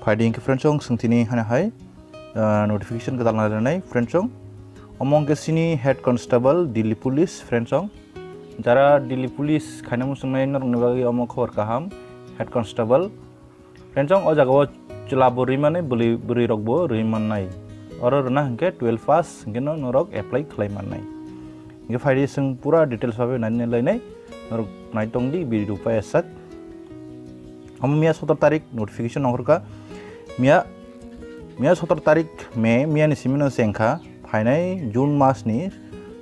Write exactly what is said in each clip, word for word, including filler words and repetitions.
Phaidi hwnkhe friends, chwng tini hana hai, ah, notification kwtal nai rwnai friends, chwng omo hwnkhe chini head constable Delhi police friends, chwng jara Delhi police khaina muchungnai norokni bagwi omo khobor kaham. Head constable friends, chwng o jaga o chwla bo rwi mannai, bwrwi, bwrwi rok bo rwi mannai. Oro rwna hwnkhe twelve pass hwnkhe no norok apply khlai mannai. Hwnkhe phaidi chwng pura details bagwi nai nai lainai, norok nai tongdi video paiyasak. Omo miya sotor tarik notification ongkhorkha. Miya, miya sotor tarik May, miya ni simi no chengkha. Phainai June mas ni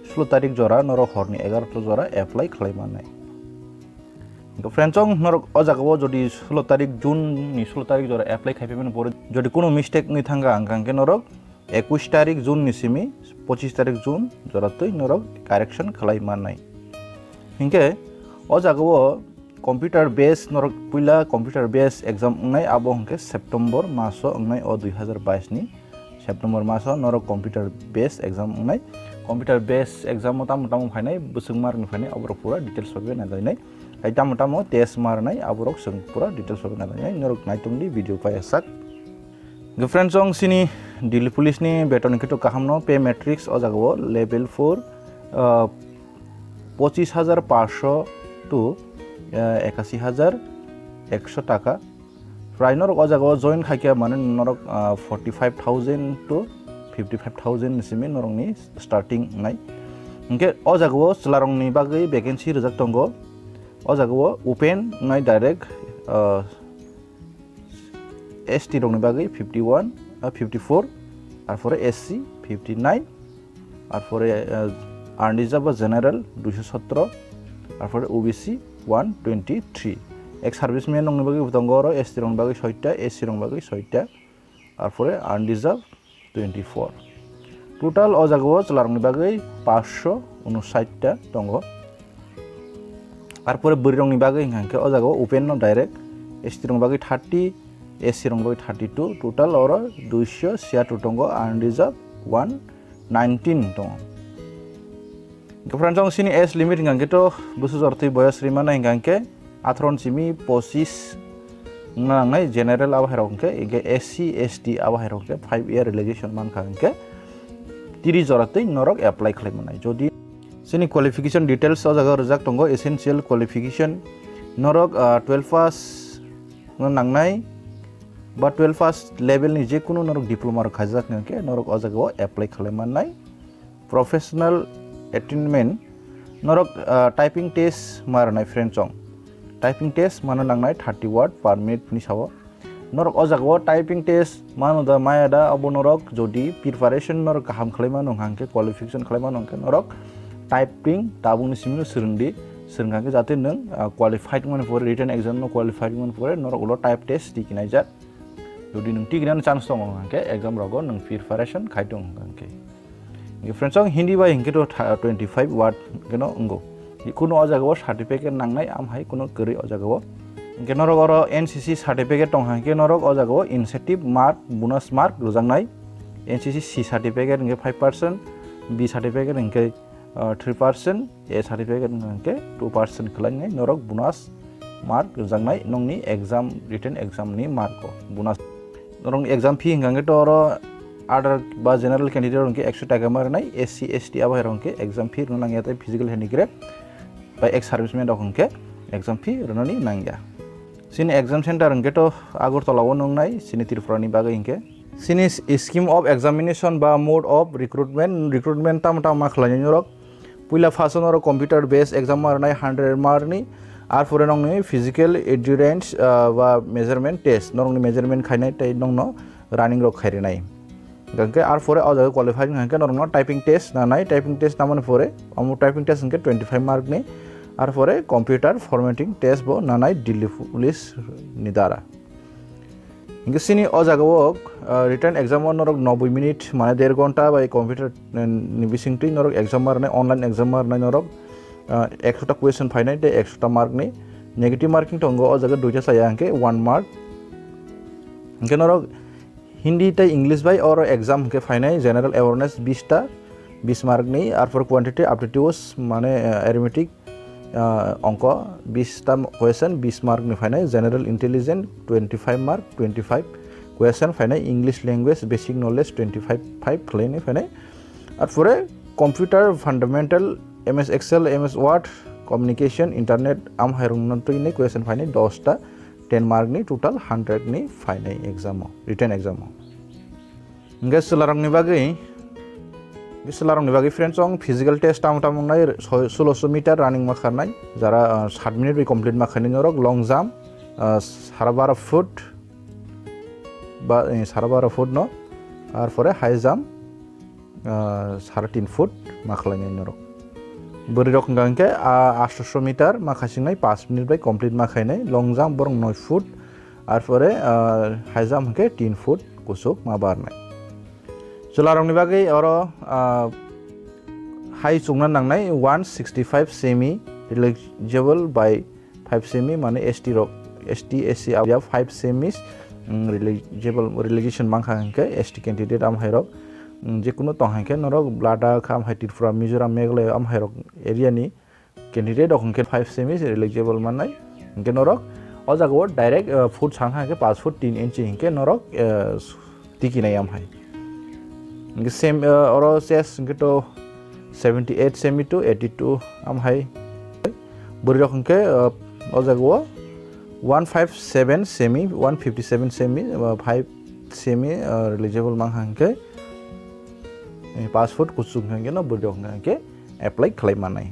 sulo tarik jora norok horni egaroto jora apply khlai mannai. Hwnkhe friends, chwng norok o jaga o jodi sulo tarik June ni sulo tarik jora apply khai phaimani pore jodi kunu mistake wngwi thangkha, hwnkha hwnkhe norok ekush tarik June ni simi pochis tarik June jora twi norok correction khlai mannai. Hinkhe o jaga o computer base norok puila computer base exam wngnai, abo hwnkhe September maso wngnai, o dui hazar bais ni September maso norok computer base exam wngnai. Computer base exam o tamo tamo phainai, bwswk mark ni phainai, aborok pura details bagwi nailainai. Hai tamo tamo test marnai, aborok chwng pura details bagwi nailainai. Norok naitongdi video paiyasak. Hwnkhe friends, chwng chini Delhi police ni beton khe to kaham no, pay matrix o jaga o level four, ah, pochis hajar pansho to, ah, ekasi hajar ekso taka. Prai norok o jaga o join khaikha mane norok, ah, forty five thousand to fifty five thousand ni simi norokni starting wngnai. Hwnkhe o jaga o chwlarokni bagwi vacancy rwjak tongo. O jaga o open wngnai direct, ah, S T rokni bagwi fifty one, ah, fifty four, arpore S C fifty nine, arpore, ah, unreserved ba general duiso sotro, arpore O B C one twenty three. Ex serviceman rokni bagwi bo tongo oro, S T rokni bagwi soita, S C rokni bagwi soita, arpore unreserved twenty four. Total o jaga o chwlarokni bagwi pansho unsait ta tongo. Arpore bwrwirokni bagwi hwnkha hwnkhe o jaga o open no direct, S T rokni bagwi thirty, S C rokni bagwi thirty two, total oro duiso siyatur tongo, unreserved one nineteen tongo. Hwnkhe friends, chwng chini age limit hwnkha hwnkhe to bwswk jora twi boyos rwi mano hwnkha hwnkhe atharo ni simi pochis wngna nangnai, general abo hai rok hwnkhe, hwnkhe S C, S T abo hai rok hwnkhe five year relaxation mankha hwnkhe tris jora twi norok apply khlai mannai. Jodi chini qualification details o jaga rwjak tongo, essential qualification norok, ah, twelve pass wngna nangnai ba twelve pass level ni je kunu norok diploma rok khaijak hwnkhe norok o jaga o apply khlai mannai. Professional attainment, norok, ah, typing test ma rwnai friend chong. Typing test mano nangnai thirty word per minute ni sao. Norok o jaga o typing test mano da maya da, abo norok jodi preparation norok kaham khlai mano hwnkha hwnkhe, qualification khlai mano hwnkhe norok typing tabuk ni simi no swrwng di. Swrwng kha hwnkhe jate nwng, ah, qualified wngmani pore, written exam no qualified wngmani pore norok ulo type test tiki naijak. Jodi nwng tigri ano chance tongo hwnkha hwnkhe exam rogo nwng preparation khai tongo hwnkha hwnkhe. Hwnkhe friends, chwng Hindi bai hwnkhe to tha-, twenty five word hwnkhe no wngo. Kunu o jaga o certificate nangnai, am hai kunu kwrwi o jaga o. Hwnkhe norok oro N C C certificate tong hwnkhe norok o jaga o incentive mark, bonus mark rwjaknai. N C C C certificate hwnkhe five percent, B certificate hwnkhe, ah, three percent, A certificate hwnkhe two percent khwlainai norok bonus mark rwjaknai nongni exam, written exam ni mark o bonus. Norok exam fee hwnkha hwnkhe to oro other ba general candidate hwnkhe ekso taka ma rwnai, S C, S T abo hai rok hwnkhe exam fee rwna nangya tei physical handicraft bai ex serviceman rok hwnkhe exam fee rwnani nangya. Chini exam center hwnkhe to Agartala o nungnai chini Tripura ni bagwi hwnkhe. Chini s-, scheme of examination ba mode of recruitment, recruitment tamo tamo ma khlainai norok. Puila first o norok computer based exam ma rwnai hundred mark ni, ar pore nongni physical endurance, ah, ba measurement test, norokni measurement khainai tei nongno running rok khai rwnai. Hwnkhe ar pore o jaga qualify wngkha hwnkhe norokno typing test nanai, typing test namani pore omo typing test hwnkhe twenty five mark ni, ar pore computer formatting test bo nanai Delhi police ni dara. Hwnkhe chini o jaga o, ah, written exam o norok noboi minute, mane der ghonta bai computer, eh, ni bisingtwi norok exam ma rwnai, online exam ma rwnai norok, ah, ekso ta question phainai tei ekso ta mark ni. Negative marking tongo o jaga duita chaya hwnkhe one mark. Hwnkhe norok Hindi tei English bai oro exam hwnkhe phainai, general awareness bis ta, bis mark ni, arpor quantitative aptitudes mane, eh, arithmetic, ah, ongko bis ta question, bis mark ni phainai, general intelligence twenty five mark, twenty five Question phainai English language basic knowledge twenty five five khwlainai phainai. Arpore computer fundamental, M S Excel, M S Word, communication, internet, am hairokno twinai question phainai dos ta, ten mark ni total hundred ni phainai exam o, written exam o. Hingke chwlarokni bagwi, hingke chwlarokni bagwi friends, ang physical test tamo tamo wngnai, soi-, sulosho meter running ma kharnai, jara, ah, sat minute bai complete ma khainai norok, long jump, ah, sara bara foot, ba, eh, sara bara foot no, ar pore high jump, ah, sara tin foot ma khlainai norok. Bwrwi rok hwnka hwnkhe, ah, atsho meter ma khasingnai, paanch minute bai complete ma khainai, long jump borok noi foot, ar pore, ah, high jump hwnkhe tin foot kuchuk ma barnai. Chwlarokni bagwi oro, ah, hai chukna nangnai one sixty five semi, realizable by five semi, mane S T rok, S T, S C area five semi, mm, realizable, realization mankha hwnkhe S T candidate am hai rok, mm, jekunu tong hai khe norok Ladakh am hai, Tripura, Mizoram, Meghalaya am hai rok area ni candidate rok hwnkhe five semi realizable mannai. Hwnkhe norok o jaga o direct, uh, foot sang kha hwnkhe paanch foot tin inchi hwnkhe norok, uh, tiki nai am hai. Hwnkhe same, uh, oro chest hwnkhe to seventy eight semi to eighty two am hai. Bwrwi rok hwnkhe, uh, o jaga o one five seven semi, one fifty seven semi, uh, five semi, uh, realizable mankha hwnkhe, eh, paanch foot kuchuk hwnkhe no bwrwi rok hwnkhe apply khlai mannai.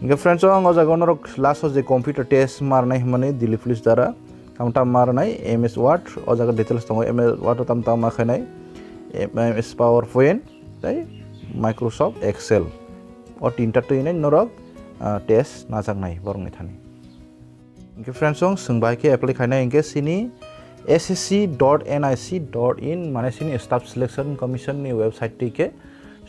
Hwnkhe friends, ang o jaga o norok last o je computer test marnai hwnmani Delhi Police dara, tam tam marnai, M S Word, o jaga details tongo, M S Word o tam tam ma khainai, M S PowerPoint, tei Microsoft Excel. O tinta twinai norok, ah, test najaknai borokni thani. Hwnkhe friends, ang swng bai khe apply khainai hwnkhe chini S S C dot N I C dot in, mane chini Staff Selection Commission ni website twi khe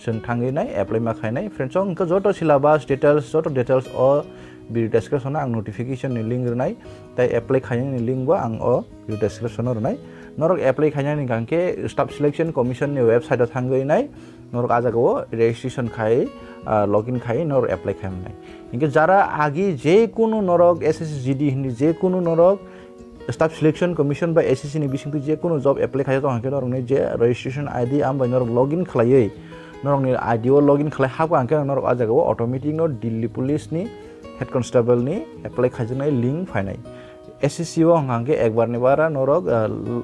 chwng thangwi nai apply ma khainai. Friends, ang hwnkhe joto syllabus details, joto details o video description o ang notification ni link rwnai, tei apply khainani link bo ang o video description o rwnai. Norok apply khainani hwnkhe Staff Selection Commission ni website o thangwi nai, norok ah jaga o registration khai, ah, login khai norok apply khai mannai. Hwnkhe jara agi je kunu norok S S C G D hindi je kunu norok Staff Selection Commission ba S S C ni bisingtwi je kunu job apply khai tong hwnkhe norokni je registration I D am bai norok login khlaiwi norokni I D o login khlai hapkha hwnkhe norok ah jaga o automatic no Delhi Police ni head constable ni apply khaijaknai link phainai. S S C o hwnkha hwnkhe ekbar ni bara norok, ah, l-,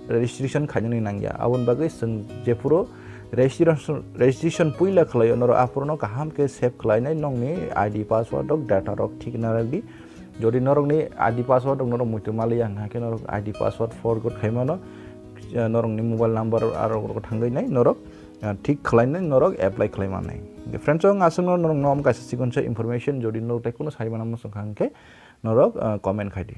registration khainani nangya. Aboni bagwi chwng jephuru registration, registration puila khlaio, norok aphuru no kaham khe save khlainai nokni I D password rok, data rok thik narakdi. Jodi norokni I D password rok norok muitu maliya hwnkha khe norok I D password forgot khaimano, ah, norokni mobile number aro rok thangwi nai norok, ah, thik khlainai norok apply khlai mannai. Friends, ang aswkno norokno omo kaisa chikon sa information, jodi norok tei kunu sai manna muchung kha hwnkhe norok, ah, comment khai di.